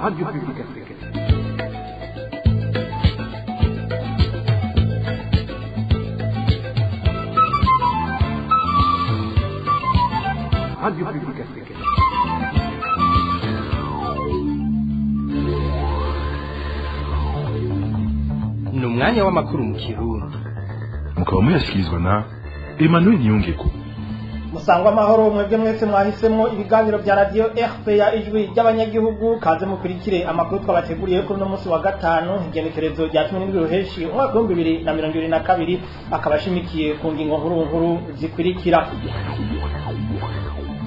Radio Publique Africaine. Radio Publique Africaine. Ni umwanya w'amakuru mu Kirundi. Mukaba muyashyikirizwa na Emmanuel Niyongeko. Musangwa amahoro mwebwe mwese mwahisemo ibiganiro bya radio RPA, Ijwi ry'Abanyagihugu. Kaze mukurikire amakuru twabateguriye kuri uno munsi wa gatanu, igenekerezo rya 17 Ruheshi umwaka 2022, akaba ashimikiye ku ngingo nkuru nkuru zikurikira: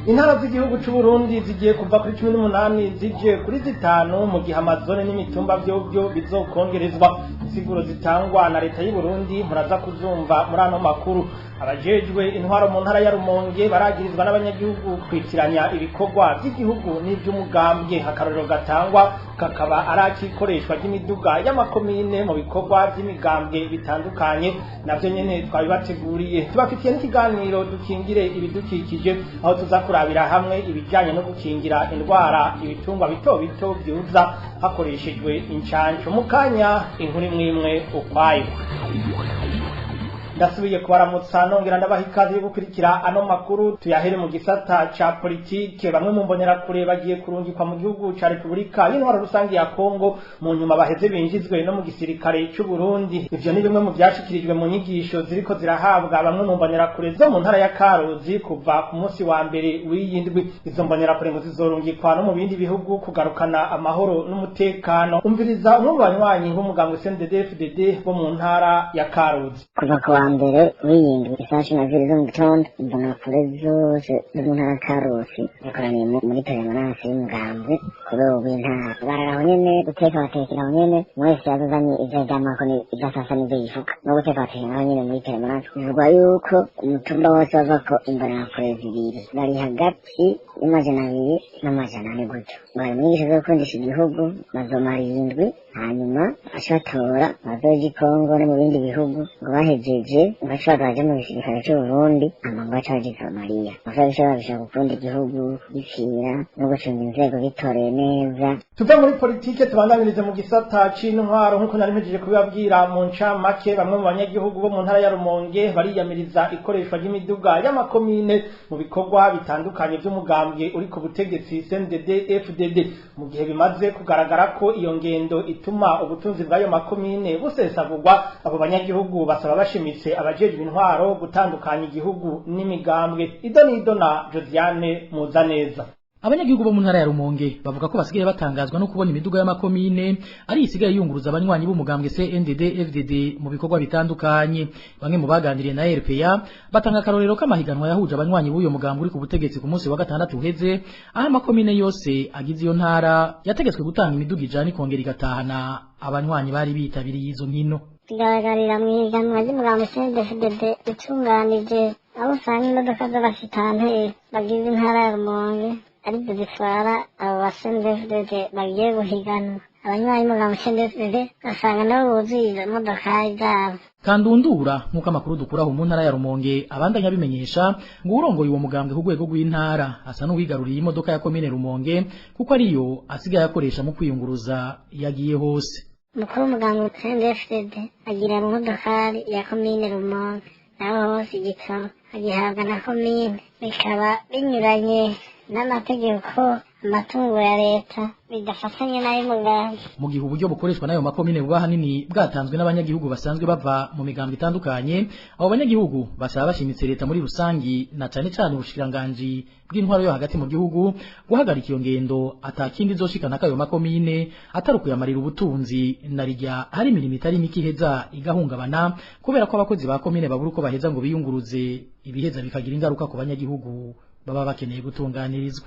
Intara z'igihugu c'u Burundi zigiye kuva kuri 18 zije kuri 5, mu gihe amazone n'imitumba vyovyo bizokongerezwa. Insiguro zitangwa na leta y'u Burundi muraza kuzumva muri ano makuru. Abajejwe intwaro mu ntara ya Rumonge baragirizwa n'abanyagihugu kwitiranya ibikorwa by'igihugu n'ivy'umugambwe. Akarorero gatangwa kakaba ari akikoreshwa ry'imiduga y'amakomine mu bikorwa by'imigambwe bitandukanye. Navyo nyene twabibateguriye. Tubafitiye n'ikiganiro "Dukingire ibidukikije", aho tuza kurabira hamwe ibijyanye no gukingira indwara ibitungwa bito bito byuza hakoreshejwe incanco. Mu kanya, inkuru imwe imwe ukwayo. Ndasubiye kubaramutsa, nongera ndabaha ikaze yo gukurikira ano makuru. Tuyahere mu gisata ca politike. Bamwe mu mbonerakure bagiye kurungikwa mu gihugu ca Repubulika y'Intwaro Rusange ya Kongo, mu nyuma baheze binjizwe no mu gisirikare c'u Burundi. Ivyo ni bimwe mu vyashikirijwe mu nyigisho ziriko zirahabwa bamwe mu mbonerakure zo mu ntara ya Karuzi kuva ku munsi wa mbere w'iyi ndwi. Izo mbonerakure ngo zizorungikwa no mu bindi bihugu kugarukana amahoro n'umutekano. Umviriza umwe mu banywanyi b'umugambwe CNDD-FDD bo mu ntara ya Karuzi. Kuva ku wa mbere w'iyindwi, isaha 12 zo mu gitondo, imbonerakure zose zo mu ntara ya Karusi zikoraniye muri permanence y'umugambwe kuri ubu w'intara. Barara aho nyene, guteka batekera aho nyene. Mwese yazazanye ivyo aryamako, ivyo asasa n'ivyo yifuka, no guteka batekera aho nyene muri permanence. Bivugwa yuko umutumba wose wavako imbonerakure zibiri, bari hagati y'200 n'400 gutyo. Bari mu nyigisho zo gukundisha igihugu, bazomara iyindwi, hanyuma baca batora bazoja i Kongo no mu bindi bihugu. Ngo bahejeje baca baja mu gisirikare c'Uburundi, hama ngo baca baja i Somaliya. Bashobora bishaka gukunda igihugu, kugipfira no gucunga inzego bitoreye neza. Tuve muri politike, tubandanirize mu gisata c'intwaro. Nk'uko nari mpejeje kubibabwira mu ncamake, bamwe mu banyagihugu bo mu ntara ya Rumonge bariyamiriza ikoreshwa ry'imiduga y'amakomine mu bikorwa bitandukanye vy'umugambwe uri ku butegetsi, CNDD FDD, mu gihe bimaze kugaragara ko iyo ngendo ituma ubutunzi bw'ayo makomine busesagurwa. Abo banyagihugu basaba bashimitse abajejwe intwaro gutandukanya igihugu n'imigambwe. Ido n'ido na Josiane Muzaneza. Abanyagihugu bo mu ntara ya Rumonge bavuga ko basigaye batangazwa no kubona imiduga y'amakomine ari isigaye yunguruza abanywanyi b'umugambwe CNDD FDD mu bikorwa bitandukanye. Bamwe mu baganiriye na RPA batanga akarorero k'amahiganwa yahuje abanywanyi b'uyo mugambwe uri ku butegetsi ku munsi wa gatandatu uheze, aho amakomine yose agize iyo ntara yategetswe gutanga imiduga 100 ikongera igatahana abanywanyi bari bitabiriye izo nkino. Bigaragarira mu ihiganwa ry'umugambi CNDD-FDD itunganije, aho usanga imodoka z'abasitanteri bagize intara ya Rumonge arizo zitwara abo ba CNDD-FDD bagiye guhiganwa. Abanywanyi b'umugambi CNDD-FDD ugasanga nabo buzuye izo modokari zabo. Kandundura, nk'uko amakuru dukuraho mu ntara ya Rumonge abandanya abimenyesha, ngo urongoye uwo mugambwe ku rwego rw'intara asa n'uwigaruriye imodoka ya komine Rumonge, kuko ariyo asigaye akoresha mu kwiyunguruza iyo agiye hose. Umukuru w'umugambi CNDD-FDD agira mu modokari ya komine Rumonge, naho hose igitoro agihabwa na komine, bikaba binyuranye n'amategeko. Amatungo ya leta bidafatanye n'ay'umugambi. Mu gihe uburyo bukoreshwa n'ayo makomine buba hanini bwatanzwe n'abanyagihugu basanzwe bava mu migambo itandukanye, abo banyagihugu basaba bashimitse leta muri rusangi, na cane cane ubushikiranganji bw'intwaro yo hagati mu gihugu, guhagarika iyo ngendo. Atakindi izoshikana k'ayo makomine atari ukuyamarira ubutunzi, na rirya hari imirimo itari mike iheza igahungabana kubera ko abakozi ba komine babura uko baheza ngo biyunguruze, ibiheza bikagira ingaruka ku banyagihugu baba bakeneye gutunganirizwa.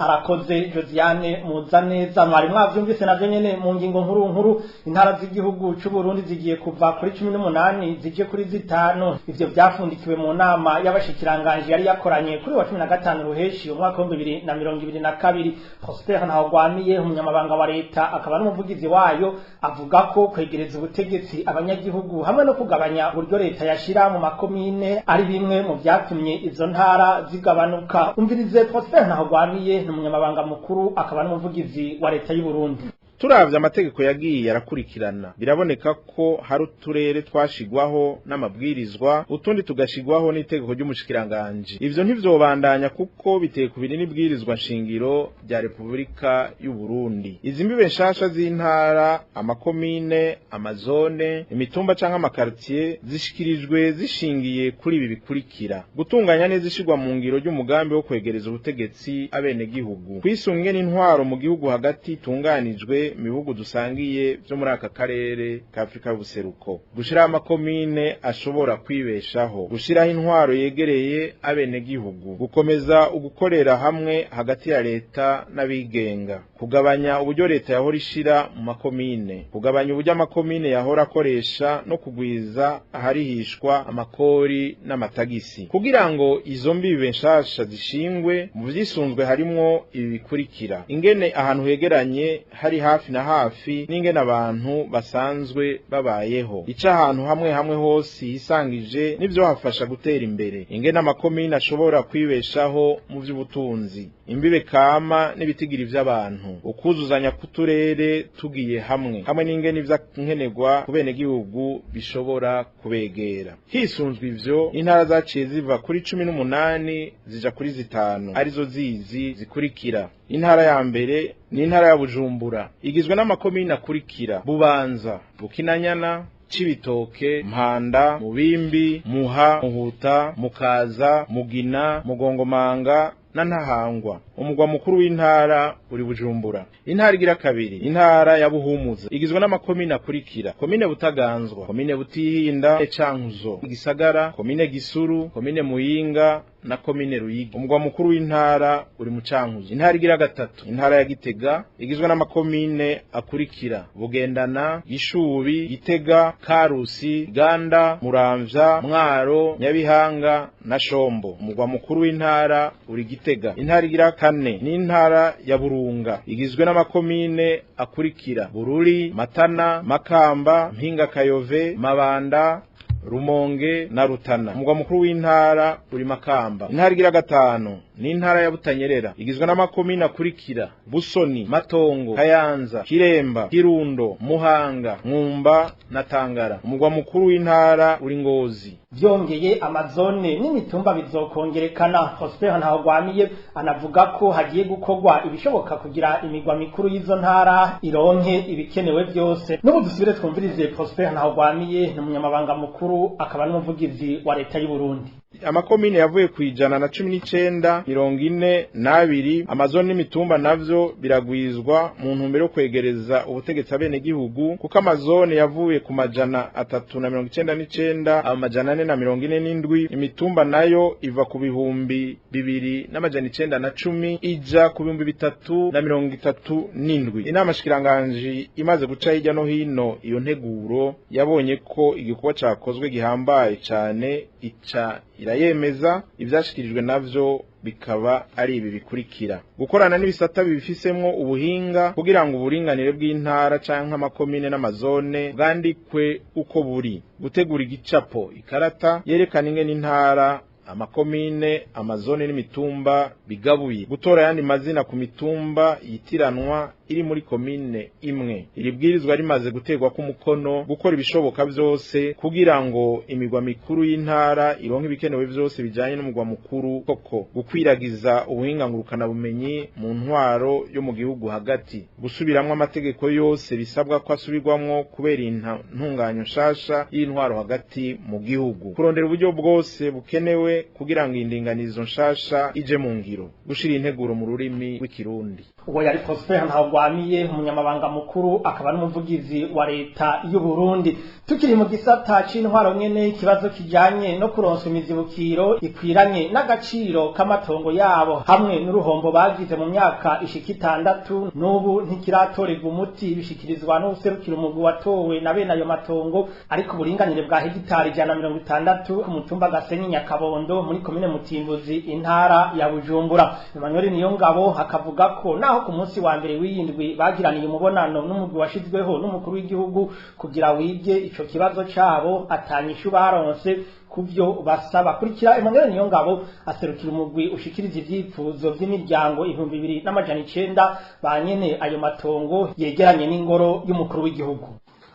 Arakoze Josiane Muzaneza. Mwari mwavyumvise navyo nyene mu ngingo nkuru nkuru: intara z'igihugu c'u Burundi zigiye kuva kuri 18 zije kuri 5. Ivyo vyafundikiwe mu nama y'abashikiranganje yari yakoranye kuri wa 15 Ruheshi umwaka wa 2022. Prosper Ntahogwamiye, umunyamabanga wa leta akaba n'umuvugizi wayo, avuga ko kwegereza ubutegetsi abanyagihugu hamwe no kugabanya uburyo leta yashira mu makomine ari bimwe mu vyatumye izo ntara zigabanuka. Umvirize Prosper Ntahogwamiye, ni umunyamabanga mukuru akaba n'umuvugizi wa leta y'u Burundi. Turavye amategeko yagiye arakurikirana, biraboneka ko hari uturere twashigwaho n'amabwirizwa, utundi tugashigwaho n'itegeko ry'umushikiranganje. Ivyo ntivyobandanya kuko biteye ku biri n'ibwirizwa nshingiro rya Repubulika y'u Burundi. Izi mbibe nshasha z'intara, amakomine, amazone, imitumba canke amakartier zishikirijwe zishingiye kuri ibi bikurikira: gutunganya neza ishigwa mu ngiro ry'umugambi wo kwegereza ubutegetsi abenegihugu, kwisunge n'intwaro mu gihugu hagati itunganijwe mu bihugu dusangiye byo muri aka karere ka Afrika y'ubuseruko, gushiraho amakomine ashobora kwibeshaho, gushiraho intwaro yegereye abenegihugu, gukomeza ugukorera hamwe hagati ya leta n'abigenga, kugabanya uburyo leta yahora ishira mu makomine, kugabanya uburyo amakomine yahora akoresha no kugwiza aharihishwa amakori n'amatagisi. Kugira ngo izo mbibe nshasha zishingwe, mu vyisunzwe harimwo ibi bikurikira: ingene ahantu hegeranye hari hafi na hafi n'ingene abantu basanzwe babayeho, ica ahantu hamwe hamwe hose hisangije n'ivyo hafasha gutera imbere, ingene amakomine ashobora kwibeshaho mu vy'ubutunzi, imbibe kama n'ibitigiri vy'abantu, ukuzuzanya k'uturere tugiye hamwe, hamwe n'ingene ivyankenerwa ku benegihugu bishobora kubegera. Hisunzwe ivyo, intara zaciye ziva kuri 18 zija kuri 5, arizo zizi zikurikira. Intara ya mbere ni intara ya Bujumbura, igizwe n'amakomine akurikira: Bubanza, Bukinanyana, Cibitoke, Mpanda, Mubimbi, Muha, Muhuta, Mukaza, Mugina, Mugongomanga na Ntahangwa. Umugwa mukuru w'intara uri Bujumbura. Intara igira kabiri, intara ya Buhumuza, igizwe n'amakomine akurikira: komine Butaganzwa, komine Butihinda, Cankuzo, Gisagara, komine Gisuru, komine Muyinga na komine Ruyigi. Umugwa mukuru w'intara uri mu Cankuzo. Intara igira gatatu, intara ya Gitega, igizwe n'amakomine akurikira: Bugendana, Gishubi, Gitega, Karusi, Ganda, Muramvya, Mwaro, Nyabihanga na Shombo. Umugwa mukuru w'intara uri Gitega. Intara igira kane ni intara ya Burunga, igizwe n'amakomine akurikira: Bururi, Matana, Makamba, Mpinga Kayove, Mabanda, Rumonge na Rutana. Umugwa mukuru w'intara uri Makamba. Intara igira gatanu ni intara ya Butanyerera, igizwe n'amakomine akurikira: Busoni, Matongo, Kayanza, Kiremba, Kirundo, Muhanga, Mwumba na Tangara. Umugwa mukuru w'intara uri Ngozi. Vyongeye amazone n'imitumba bizokongerekana. Prosper Ntahogwamiye anavuga ko hagiye gukorwa ibishoboka kugira imigwa mikuru y'izo ntara ironke ibikenewe vyose. N'ubu dusubire twumvirize Prosper Ntahogwamiye, ni umunyamabanga mukuru akaba n'umuvugizi wa leta y'u Burundi. Amakomine yavuye ku 119 42, amazone n'imitumba navyo biragwizwa mu ntumbero yo kwegereza ubutegetsi abenegihugu, kuko amazone yavuye ku 399 447, imitumba nayo iva ku 2910 ija ku 3037. Inama shikiranganji imaze guca hirya no hino iyo nteguro, yabonye ko igikorwa cakozwe gihambaye cane, ica irayemeza. Ivyashikirijwe navyo bikaba ari ibi bikurikira: gukorana n'ibisata bibifisemwo ubuhinga kugira ngo uburinganire bw'intara canke amakomine n'amazone bwandikwe uko buri, gutegura igicapo ikarata yerekana ingene intara, amakomine, amazone n'imitumba bigabuye, gutora yandi mazina ku mitumba yitiranwa iri muri komine imwe. Iri bwirizwa rimaze gutegwa ku mukono, gukora ibishoboka vyose kugira ngo imigwa mikuru y'intara ironke ibikenewe vyose bijanye n'umugwa mukuru koko, gukwiragiza ubuhinga ngurukana bumenyi mu ntwaro yo mu gihugu hagati, gusubiramwo amategeko yose bisabwa ko asubirwamwo kubera intunganyo nshasha y'intwaro hagati mu gihugu, kurondera uburyo bwose bukenewe kugira ngo indinganizo nshasha ije mu ngiro, gushira integuro mu rurimi rw'ikirundi. Uwo yari Prosper Ntahogwamiye, umunyamabanga mukuru akaba n'umuvugizi wa leta y'u Burundi. Tukiri mu gisata c'intwaro nyene, ikibazo kijanye no kuronsa imizibukiro ikwiranye n'agaciro k'amatongo yabo hamwe n'uruhombo bagize mu myaka ishika 6 n'ubu ntikiratorerwa umuti, bishikirizwa n'uwuserukira umugwi watowe na bene ayo matongo. Ariko uburinganire bwa hegitari 160 ku mutumba Gasenyi Nyakabondo muri komine Mutimbuzi, intara ya Bujumbura. Emmanuel Niyongabo akavuga ko naho naho ku munsi wa mbere w'iyindwi bagiraniye umubonano n'umugwi washizweho n'umukuru w'igihugu kugira wige ico kibazo cabo atanyishu baronse kuvyo basaba. Kurikira Emmanuel Niyongabo aserukira umugwi ushikiriza ivyipfuzo vy'imiryango 2900 banyene ayo matongo yegeranye n'ingoro y'umukuru w'igihugu.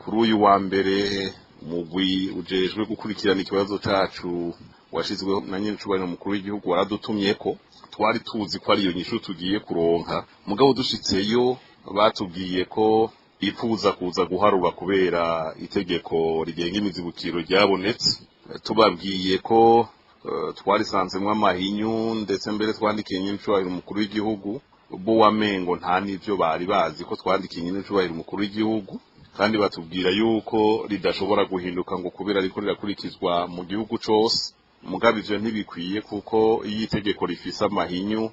Kuri uyu wa mbere umugwi ujejwe gukurikirana ikibazo cacu washizweho na nyincubahiro umukuru w'igihugu waradutumyeko, twari tuzi ko ariyo nyishu tugiye kuronka, mugabo dushitseyo batubwiye ko bifuza kuza guharura kubera itegeko rigenga imizibukiro ryabonetse. Tubabwiye ko twarisanzemwo amahinyu, ndetse mbere twandikiye nyincubahiro umukuru w'igihugu, bo wamengo nta n'ivyo bari bazi ko twandikiye nyincubahiro umukuru w'igihugu, kandi batubwira yuko ridashobora guhinduka ngo kubera ariko rirakurikizwa mu gihugu cose. Mugabo ivyo ntibikwiye, kuko iyo itegeko rifise amahinyu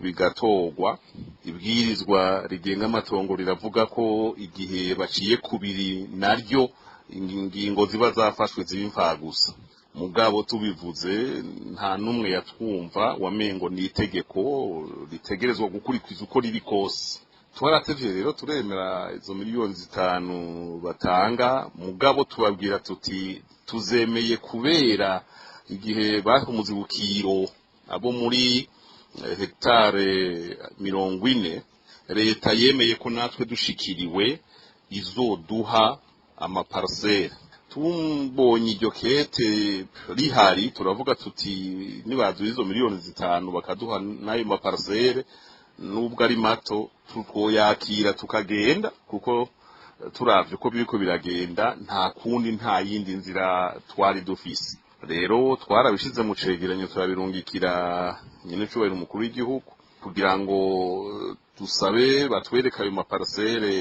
bigatorwa, ibwirizwa rigenga amatongo riravuga ko igihe baciye kubiri naryo ingingo ziba zafashwe ziba imfagusa. Mugabo tubivuze nta numwe yatwumva, wamengo ni itegeko ritegerezwa gukurikiza uko riri kose. Twaratevye rero turemera izo 5 miliyoni batanga, mugabo tubabwira tuti tuzemeye kubera igihe baha umuzibukiro abo muri hectare 40, leta yemeye ko natwe dushikiriwe izoduha amaparcelle. Tumbonye iryo kete rihari turavuga tuti nibaduha izo 5 miliyoni bakaduha n'ayo maparcelle nubwo ari mato, twoyakira tukagenda, kuko turavye ko biriko biragenda nta kundi, nta yindi nzira twari dufise. Rero twarabishize mu cegeranyo turabirungikira nyene cubahiro umukuru w'igihugu kugira ngo dusabe batwereke ayo maparcelle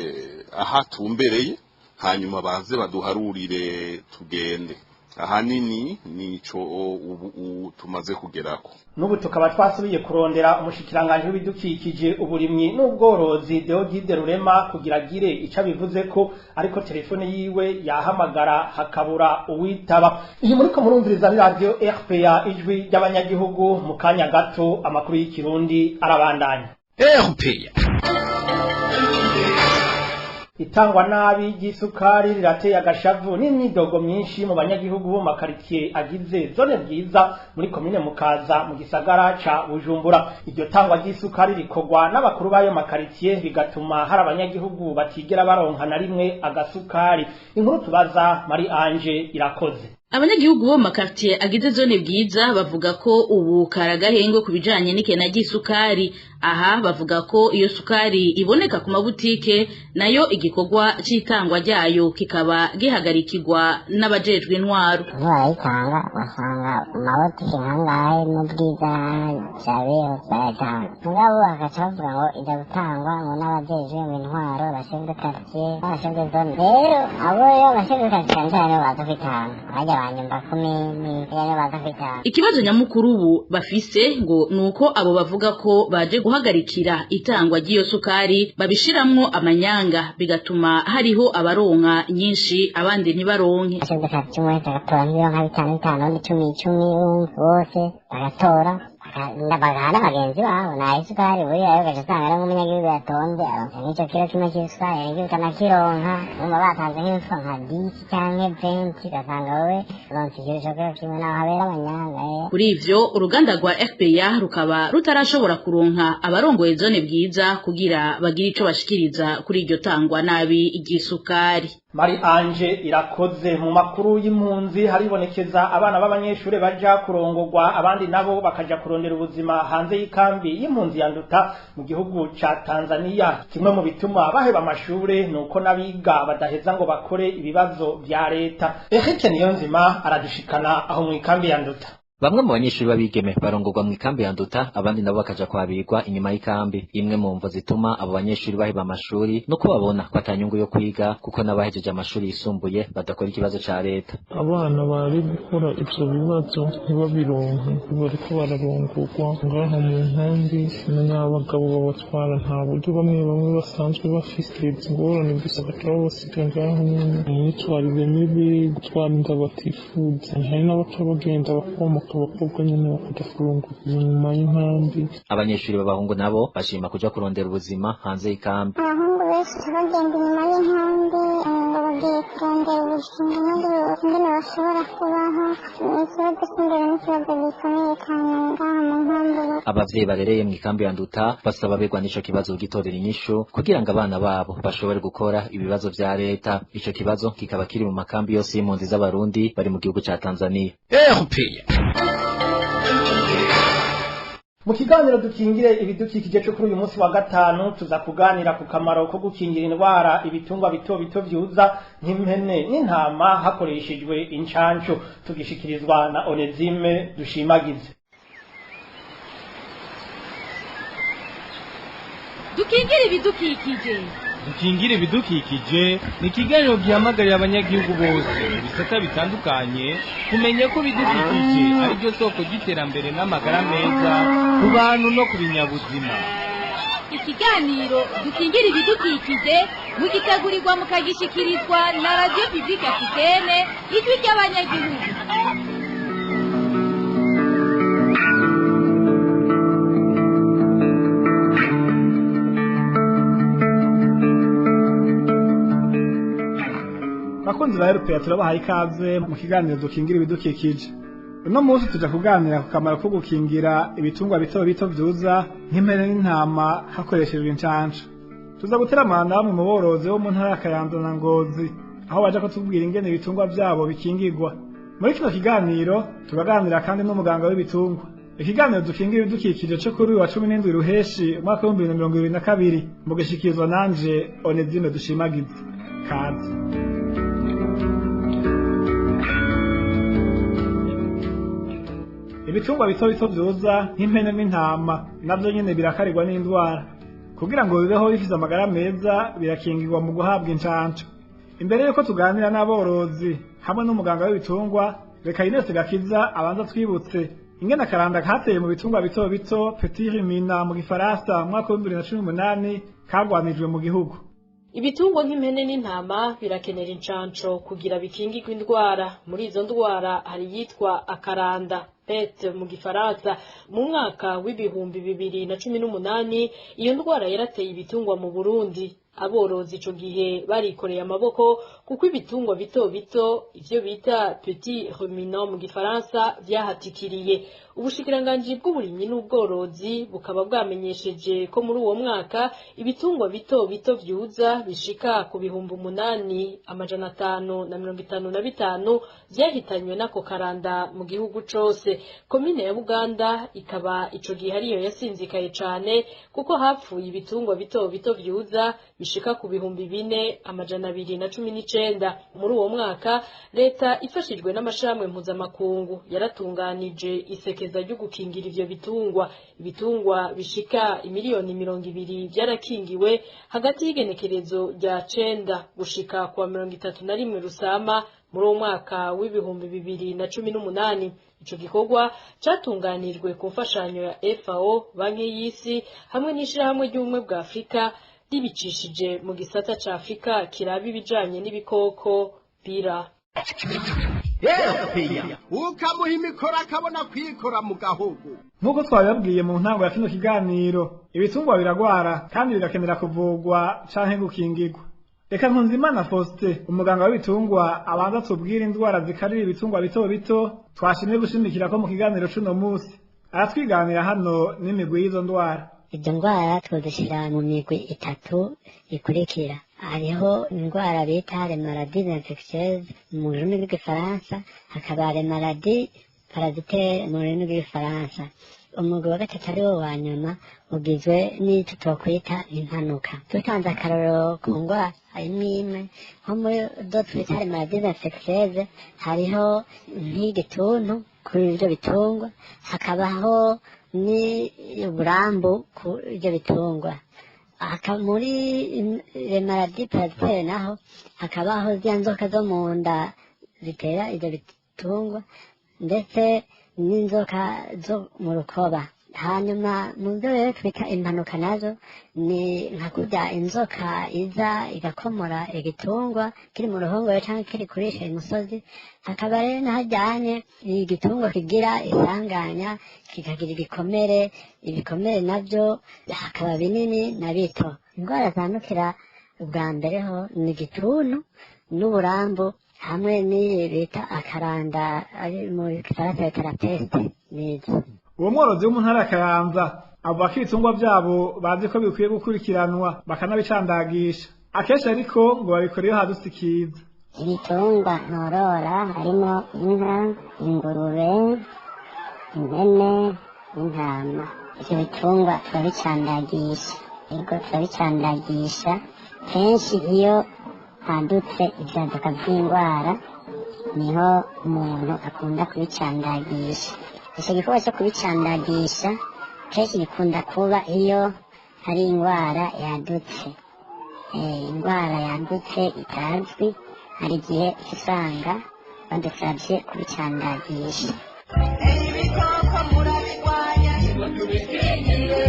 aho atumbereye, hanyuma baze baduharurire tugende. Ahanini nico ubu tumaze kugerako. N'ubu tukaba twasubiye kurondera umushikiranganje w'ibidukikije, uburimyi n'ubworozi Deogide Rurema kugira agire ico abivuze ko, ariko telefone yiwe yahamagara hakabura uwitaba. Iyi muriko murumviriza ni radio RPA, ijwi ry'abanyagihugu. Mu kanya gato amakuru y'ikirundi arabandanya. RPA. Itangwa nabi ry'isukari rirateye agashavu n'imyidogo myinshi mu banyagihugu bo mu makaritsiye agize zone Bwiza muri komine Mukaza mu gisagara ca Bujumbura. Iryo tangwa ry'isukari rikorwa n'abakuru b'ayo makaritsiye, bigatuma hari abanyagihugu batigera baronka na rimwe agasukari. Inkuru tubaza Marie Ange Irakoze. Abanyagihugu bo mu makartier agize zone Bwiza bavuga ko ubu karagahengwe ku bijanye n'ikena ry'isukari. Aha bavuga ko iyo sukari iboneka ku mabutike, nayo igikorwa c'itangwa ryayo kikaba gihagarikirwa n'abajejwe intwaro. Iyo barayitanga basanga mu mabutike nkangahe mu Bwiza, Jabe, barayitanga, mugabo bagaca bavuga ngo ijya gutangwa ngo n'abajejwe mu intwaro, ba chef de quartier n'aba chef de zone. Rero abo rero ba chef de quartier cyane cyane nibo baza kwitanga, bajya ba nyumba kumi nibo baza kwitanga. Ikibazo nyamukuru ubu bafise ngo nuko abo bavuga ko baje guhagarikira itangwa ry'iyo sukari babishiramwo amanyanga, bigatuma hariho abaronka nyinshi abandi ntibaronke. Chef de quartier umwe wese agatora nk'ibiro nka bitanu bitanu, undi icumi icumi, bose bagatora bagaha bagenzi babo. Nta isukari buriya rero, ugaca usanga ari nk'umunyagihugu yatonze aronse nk'ico kiro kimwe c'isukari, ariko ukanakironka wumva batanze nk'imifuko nka 10 canke 20, ugasanga wowe uronse ikiro ico kiro kimwe. Naho habera amanyanga rero. Kuri ivyo uruganda rwa RPA rukaba rutarashobora kuronka abarongoye zone Bwiza kugira bagire ico bashikiriza kuri iryo tangwa nabi ry'isukari. Marie Ange Irakoze. Mu makuru y'impunzi, haribonekeza abana b'abanyeshure baja kurongorwa, abandi nabo bakaja kurondera ubuzima hanze y'ikambi y'impunzi ya Nduta mu gihugu ca Tanzania. Kimwe mu bituma baheba amashure nuko n'abiga badaheza ngo bakore ibibazo vya leta. Eric Niyonzima aradushikana aho mu ikambi ya Nduta. Bamwe mu banyeshuri b'abigeme barongorwa mu ikambi ya Nduta, abandi nabo bakaja kwabirwa inyuma y'ikambi. Imwe mu mvo zituma abo banyeshuri baheba amashuri nuko babona ko atanyungu yo kwiga, kuko n'abahejeje amashuri yisumbuye badakora ikibazo ca leta. Abana bari gukora ivyo bibazo ntibabironke, bariko bararongorwa ngaha mu nkambi n'abagabo babatwara, nta buryo bamwe bamwe basanzwe bafise, ingorane gusa bagaca babasiga ngaho nyene mu myitwarire mibi, gutwara inda batifuza, hari n'abaca bagenda bakomoka. Abakobwa nyene bakaja kurongorwa inyuma y'inkambi. Abanyeshuri b'abahungu nabo bashima kuja kurondera ubuzima hanze y'ikambi. Abahungu benshi bagenda inyuma y'inkambi ngo bagiye kurondera ubuzima n'ingene bashobora kubaho. Ikibazo c'indero n'ikibazo gikomeye cane ngaha mu nkambi. Abavyeyi barereye mw'ikambi ya Nduta basaba begwa n'ico kibazo kugitorera inyishu kugira ngo abana babo bashobore gukora ibibazo vya leta. Ico kibazo kikaba kiri mu makambi yose y'impunzi z'Abarundi bari mu gihugu ca Tanzania. Mu kiganiro dukingire ibidukikije cyo kuri uyu munsi wa gatanu tuza kuganira ku kamaro ko gukingira indwara ibitungwa bito bito vyuza nk'impene n'intama hakoreshejwe incanco, tugishikirizwa na Onezime Dushimagize. Dukingire ibidukikije. Dukingire ibidukikije ni ikiganiro gihamagarira abanyagihugu bose mu bisata bitandukanye kumenya ko ibidukikije ari byo soko ry'iterambere n'amagara meza ku bantu no ku binyabuzima. Ikiganiro dukingire ibidukikije mugitegurirwa mukagishikirizwa na Radio Publique Africaine, ijwi ry'abanyagihugu. Bakunzi ba RPA, turabahaye ikaze mu kiganiro dukingira ibidukikije. Uno munsi tuja kuganira ku kamaro ko gukingira ibitungwa bito bito vyuza nk'impene n'intama hakoreshejwe incanco. Tuza guteramana na bamwe mu borozi bo mu ntara ya Kayanza na Ngozi, aho baja kutubwira ingene ibitungwa vyabo bikingirwa. Muri kino kiganiro turaganira kandi n'umuganga w'ibitungwa. Ikiganiro dukingira ibidukikije co kuri uyu wa 17 Ruheshi umwaka wa 2022 mugishikirizwa nanje Onezime Dushimagize. Kaze. Ibitungwa bito bito vyuza nk'impene n'intama navyo nyene birakarirwa n'indwara. Kugira ngo bibeho bifise amagara meza birakingirwa mu guhabwa incanco. Imbere yuko tuganira n'aborozi hamwe n'umuganga w'ibitungwa, reka Ines Gakiza abanza twibutse ingene akaranda kateye mu bitungwa bito bito, petit ruminant mu gifaransa, mu mwaka wa 2018 kagwanijwe mu gihugu. Ibitungwa nk'impene n'intama birakenera incanco kugira bikingirwe indwara. Muri izo ndwara hari iyitwa akaranda, peste mu gifaransa. Mu mwaka w'2018 iyo ndwara yarateye ibitungwa mu Burundi. Aborozi ico gihe barikoreye amaboko kuko ibitungwa bito bito, ivyo bita petit ruminant mu gifaransa, vyahatikiriye. Ubushikiranganji bw'uburimyi n'ubworozi bukaba bwamenyesheje ko muri uwo mwaka ibitungwa bito bito vyuza bishika ku 8555 vyahitanywe n'ako karanda mu gihugu cose. Komine ya Buganda ikaba ico gihe ariyo yasinzikaye cane kuko hapfuye ibitungwa bito bito vyuza bishika ku 4219. Muri uwo mwaka leta ifashijwe n'amashirahamwe mpuzamakungu yaratunganije isekeza ryo gukingira ivyo bitungwa. Ibitungwa bishika 20 miliyoni vyarakingiwe hagati y'igenekerezo rya 9 gushika kwa 31 Rusama muri uwo mwaka w'2018. Ico gikorwa catunganijwe ku mfashanyo ya FAO, Banki y'Isi hamwe n'ishirahamwe ry'Ubumwe bwa Afrika ribicishije mu gisata ca Afrika kiraba ibijanye n'ibikoko bira. Ukamuha imikoro akabona kwikora mu gahugu. Nk'uko twabibabwiye mu ntango ya kino kiganiro, ibitungwa biragwara kandi birakenera kuvugwa canke gukingirwa. Reka Nkunzimana Faustin, umuganga w'ibitungwa, abanza tubwire indwara zikarira ibitungwa bito bito twashimye gushimikira ko mu kiganiro c'uno munsi. Aratwiganira hano n'imigwi y'izo ndwara. Izo ndwara tuzishyira mu migwi itatu ikurikira. Hariho indwara bita les maladies infectieuses mu rurimi rw'igifaransa, hakaba les maladies parasitaires mu rurimi rw'igifaransa. Umugwi wa gatatu ari wo wa nyuma ugizwe n'icyo twokwita impanuka. Dutanze akarorero ku ndwara imwe imwe, nko muri zo twita les maladies infectieuses hariho nk'igituntu kuri ivyo bitungwa, hakabaho n'uburambu ku ivyo bitungwa. Muri les maladies parasitaires naho hakabaho ziriya nzoka zo mu nda zitera ivyo bitungwa, ndetse n'inzoka zo mu rukoba. Hanyuma mu byo rero twita impanuka nazo ni nka kurya inzoka iza igakomora igitungwa kiri mu ruhongore cyangwa kiri kurisha imusozi. Hakaba rero n'ahajyanye igitungwa kigira isanganya kikagira igikomere, ibikomere nabyo hakaba binini na bito. Indwara zandukira ubwa mbere ho ni igituntu n'uburambu hamwe n'iyi bita akaranda ari mu gifaransa bita la peste nizo. Uwo mworozi wo mu ntara ya Kayanza avuga ko ibitungwa vyabo bazi ko bikwiye gukurikiranwa bakanabicandagisha akenshi, ariko ngo babikora iyo hadutse ikiza. Ibitungwa ntorora harimo inka, ingurube, impene n'intama. Ivyo bitungwa turabicandagisha, ego turabicandagisha kenshi iyo hadutse ivyaduka vy'indwara, niho umuntu akunda kubicandagisha. Icyo gikorwa cyo kubicandagisha kenshi gikunda kuba iyo hari indwara yadutse, indwara yadutse itazwi, hari igihe usanga badusabye kubicandagisha. Ibikoko murabirwanya ngo tubikingire,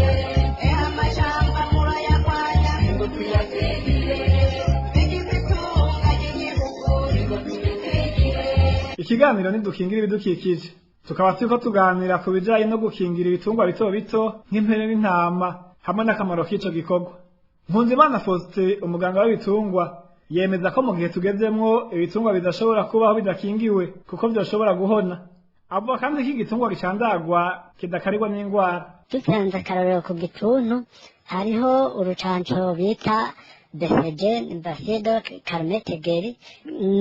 amashamba murayarwanya ngo tuyakingire, bigize itunga ry'igihugu ngo tubikingire. Ikiganiro ntidukingira ibidukikije, tukaba turiko tuganira ku bijanye no gukingira ibitungwa bito bito nk'impene n'intama hamwe n'akamaro k'ico gikorwa. Nkunzimana Faustin, umuganga w'ibitungwa, yemeza ko mu gihe tugezemwo ibitungwa bidashobora kubaho bidakingiwe kuko vyoshobora guhona. Avuga kandi ko igitungwa gicandagwa kidakarirwa n'ingwara. Dusanze akarorero ku gituntu, hariho urucanco bita BCG, Bacille Calmette-Guérin,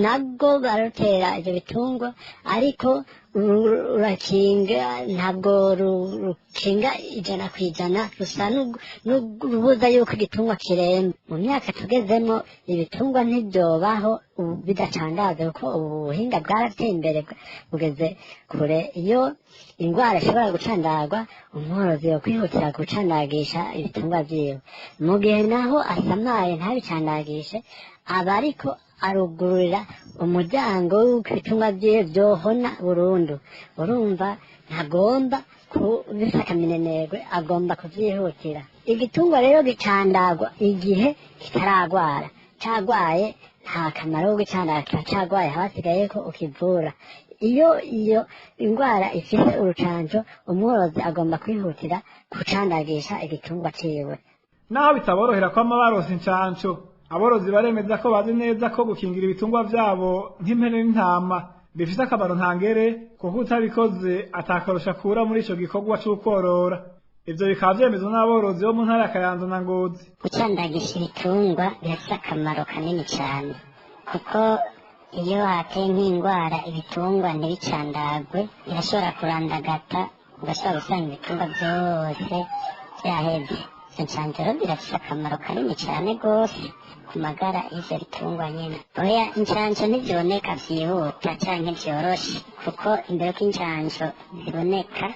nabwo barutera ivyo bitungwa, ariko rurakinga, ntabwo rukinga 100%, rusa n'urubuza yuko igitungwa kiremba. Mu myaka tugezemo ibitungwa ntibyobaho ubu bidacandaze, kuko ubu buhinga bwarateye imbere bugeze kure. Iyo indwara ishobora gucandagwa, umworozi yokwihutira gucandagisha ibitungwa vyiwe. Mu gihe naho asamaye ntabicandagishe, aba ariko arugururira umuryango w'uko ibitungwa vyiwe vyohona burundu. Urumva ntagomba kubifata minenegwe, agomba kuvyihutira. Igitungwa rero gicandagwa igihe kitaragwara. Cagwaye nta kamaro ko gucandaga, kiba cagwaye, haba hasigaye ko ukivura. Iyo iyo indwara ifise urucanco, umworozi agomba kwihutira gucandagisha igitungwa ciwe. Naho bitaborohera kwama baronse incanco, aborozi baremeza ko bazi neza ko gukingira ibitungwa vyabo nk'impene n'intama bifise akamaro ntangere, kuko utabikoze atakarusho akura muri ico gikorwa c'ukworora. Ivyo bikaba vyemezwa n'aborozi bo mu ntara ya Kayanza na Ngozi. Gucandagisha ibitungwa birafise akamaro kanini cane, kuko iyo hateye nk'indwara ibitungwa ntibicandagwe, irashobora kurandagata, ugashobora gusanga ibitungwa vyose vyaheze. Izo ncanco rero zirafise akamaro kanini cane rwose ku magara y'ivyo bitungwa nyene. Oya, incanco ntiziboneka vyihuta canke vyoroshe, kuko imbere ko incanco ziboneka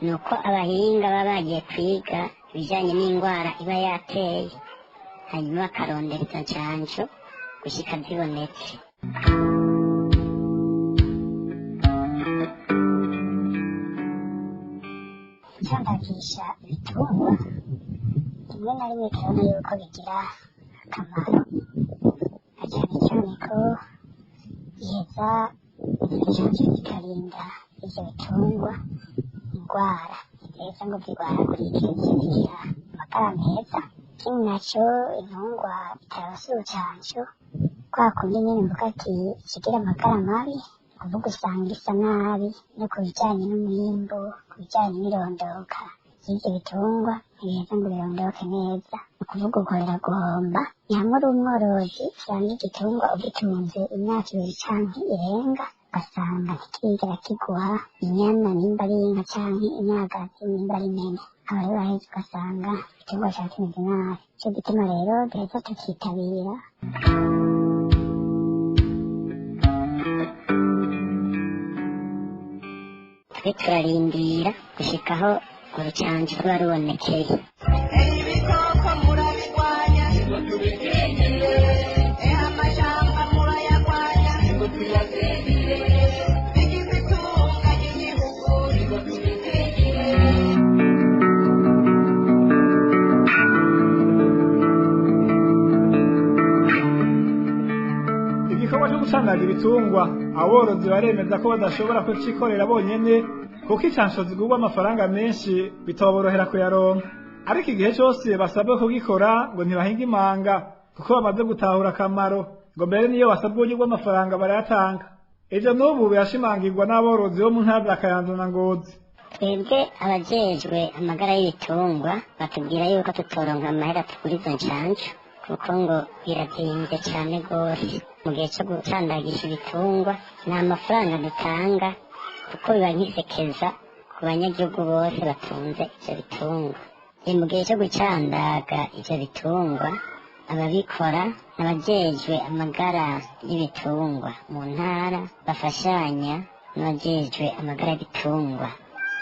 nuko abahinga baba bagiye kwiga ibijanye n'indwara iba yateye, hanyuma bakarondera izo ncanco gushika zibonetse. Gucandagisha ibitungwa rimwe na rimwe turabona yuko bigira akamaro, na cyane cyane ko biheza izo ncanco zikarinda ivyo bitungwa indwara ntiziheza ngo zirwaragurike, zigira amagara meza. Ikindi naco, intungwa itaronse urucanco, kwa kundi nyene mvuga ati ikigira amagara mabi, kuvuga usanga isa nabi no ku bijanye n'umwimbu, ku bijanye n'irondoka ry'ivyo bitungwa ntibiheza ngo birondoke neza, ni ukuvuga ukorera guhomba. Ni hamwe uri umworozi usanga igitungwa ugitunze imyaka 2 canke irenga, ugasanga ntikirigera kiguha inyana nimba ari inka canke imyagazi nimba ari impene. Aho rero uraheza ugasanga igitungwa cawe kimeze nabi. Nico gituma rero duheza tukitabira. Twe turarindira gushika aho urucanco ruba rubonekeye. Ibikoko murabirwanya ngo tubikingire, amashamba murayarwanya ngo tuyakingire, bigize itunga ry'igihugu ngo tubikingire. gucandaga ibitungwa, aborozi baremeza ko badashobora kucikorera bonyene kuko incansho zigurwa amafaranga menshi bitoborohera kuyaronka. Ariko igihe cose basabwe kugikora ngo ntibahinga imanga kuko bamaze gutahura akamaro, ngo mbere niyo basabwe uburyo bw'amafaranga barayatanga. Ivyo n'ubu birashimangirwa n'aborozi bo mu ntara za Kayanza na Ngozi. Twebwe abajejwe amagara y'ibitungwa batubwira yuko tutoronka amahera tugura izo ncanco kuko ngo birazimvye cane gose. Mu gihe co gucandagisha ibitungwa nta mafaranga dutanga kuko biba nk'isekeza ku banyagihugu bose batunze ivyo bitungwa. Mu gihe co gucandaga ivyo bitungwa ababikora n'abajejwe amagara y'ibitungwa mu ntara bafashanya n'abajejwe amagara y'ibitungwa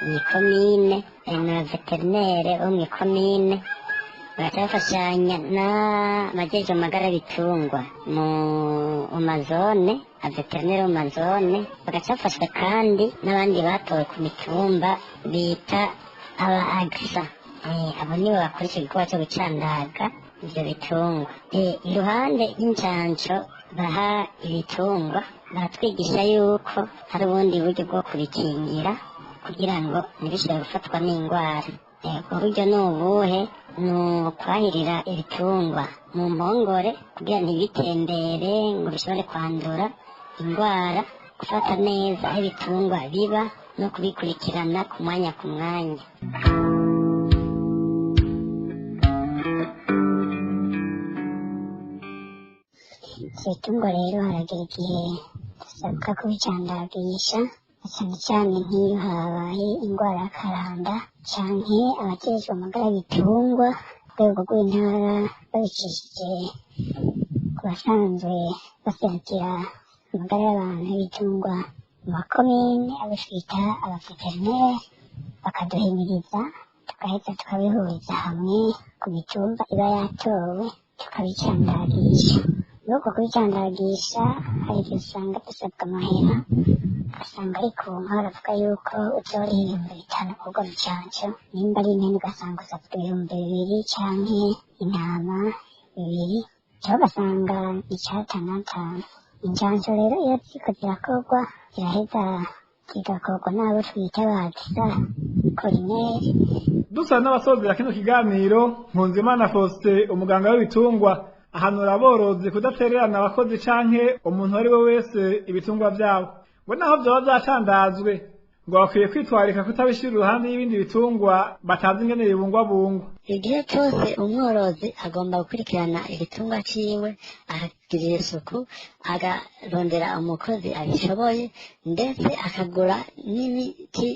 mw'ikomine, n'abaveterinere bo mw'ikomine bagaca bafashanya n'abajejwe amagara y'ibitungwa mu mazone, abaveterinere bo mu mazone bagaca bafashwa kandi n'abandi batowe ku mitumba bita aba agisa. Abo nibo bakora ico gikorwa co gucandaga ivyo bitungwa. Iruhande y'incanco baha ibitungwa baratwigisha yuko hari ubundi buryo bwo kubikingira kugira ngo ntibishobore gufatwa n'ingwara. Ubwo buryo ni ubuhe? Ni ukwahirira ibitungwa mu mpongore kugira ntibitembere ngo bishobore kwandura ingwara, gufata neza aho ibitungwa biba no kubikurikirana ku mwanya ku mwanya. Ibitungwa rero haragera igihe dusabwa kubicandagisha, cyane cyane nk'iyo habaye ingwara y'akaranda canke abajejwe amagara y'ibitungwa ku rwego rw'intara babicishije ku basanzwe baserukira amagara y'abantu y'ibitungwa mu makomine, abo twita abaveterinere, bakaduhimiriza tugaheza tukabihuriza hamwe ku mitumba iba yatowe tukabicandagisha. Muri uko kubicandagisha hari igihe usanga dusabwa amahera, ugasanga ari ku nka baravuga yuko uzoriha 5000 k'urwo rucanco, nimba ari impene ugasanga usabwa 2000 canke intama 2, canke ugasanga 5,5. Incanco rero iyo ziriko zirakorwa ziraheza zigakorwa n'abo twita ba agisa korineri. Dusa n'abasozera kino kiganiro, Nkunzimana Faustin, umuganga w'ibitungwa, ahanura aborozi kudatererana abakozi canke umuntu ari we wese ibitungwa vyabo, ngo naho vyoba vyacandazwe ngo bakwiye kwitwarika kutabishira iruhande y'ibindi bitungwa batazi ingene bibungwabungwa. Igihe cyose umworozi agomba gukurikirana igitungwa ciwe, akagirira isuku, akarondera umukozi abishoboye, ndetse akagura n'imiti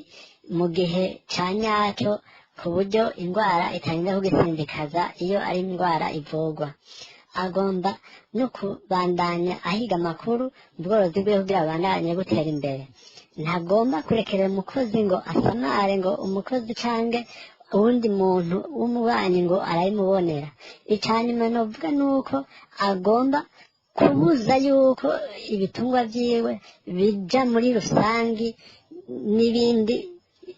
mu gihe ca nyacyo ku buryo indwara itarinda kugisindikaza iyo ari indwara ivurwa. Agomba no kubandanya ahiga amakuru mu bworozi bwiwe kugira abandanye gutera imbere. Ntagomba kurekera umukozi ngo asamare, ngo umukozi canke uwundi muntu w'umubanyi ngo arabimubonera. Icanyuma novuga nuko agomba kubuza yuko ibitungwa vyiwe bija muri rusangi n'ibindi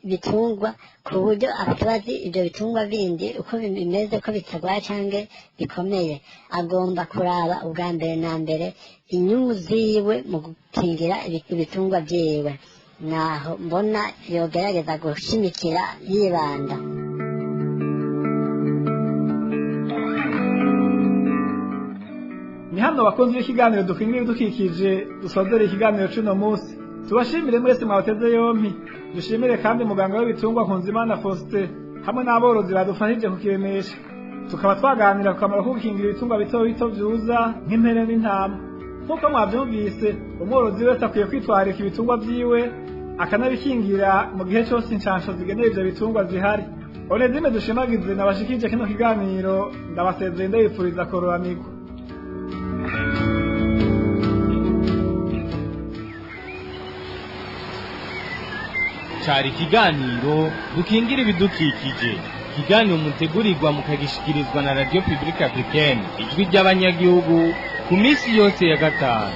bitungwa, ku buryo atabazi ibyo bitungwa bindi uko bimeze, ko bitagwaye canke bikomeye. Agomba kuraba ubwa mbere na mbere inyungu ziwe mu gukingira ibitungwa vyiwe. Naho mbona yogerageza gushimikira yibanda. Ni hano bakunzi b'ikiganiro dukingira ibidukikije dusozera ikiganiro c'uno munsi. Tubashimire mwese mwabateze yompi, dushimire kandi muganga w'ibitungwa Nkunzimana Faustin hamwe n'aborozi badufashije kukiremesha. Tukaba twaganira ku kamaro ko gukingira ibitungwa bito bito vyuza nk'impene n'intama. Nk'uko mwavyumvise, umworozi wese akwiye kwitwararika ibitungwa vyiwe akanabikingira mu gihe cose incansho zigenewe ivyo bitungwa zihari. Onezime dushimagize nabashikije kino kiganiro, ndabasezeye ndabipfuriza kororanirwa. Cari ikiganiro dukingira ibidukikije, ikiganiro mutegurirwa mukagishikirizwa na Radio Publique Africaine, ijwi ry'abanyagihugu, ku minsi yose ya gatanu.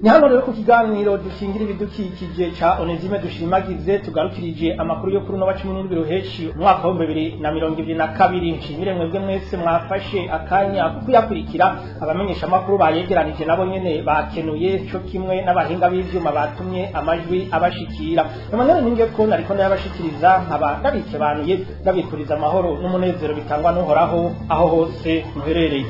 Ni hano rero ku kiganiro dukingira ibidukikije ca Onesime Dushimagize tugarukirije amakuru yo kuri uno wa 17 Ruheshi umwaka wa 2022. Nshimire mwebwe mwese mwafashe akanya ko kuyakurikira. Abamenyesha amakuru bayegeranije nabo nyene bakenuye, co kimwe n'abahinga b'ivyuma batumye amajwi abashikira. Emmanuel Ninge ko nariko ndayabashikiriza, nkaba ndabikebanuye, ndabifuriza amahoro n'umunezero bitangwa n'Uhoraho aho hose muherereye.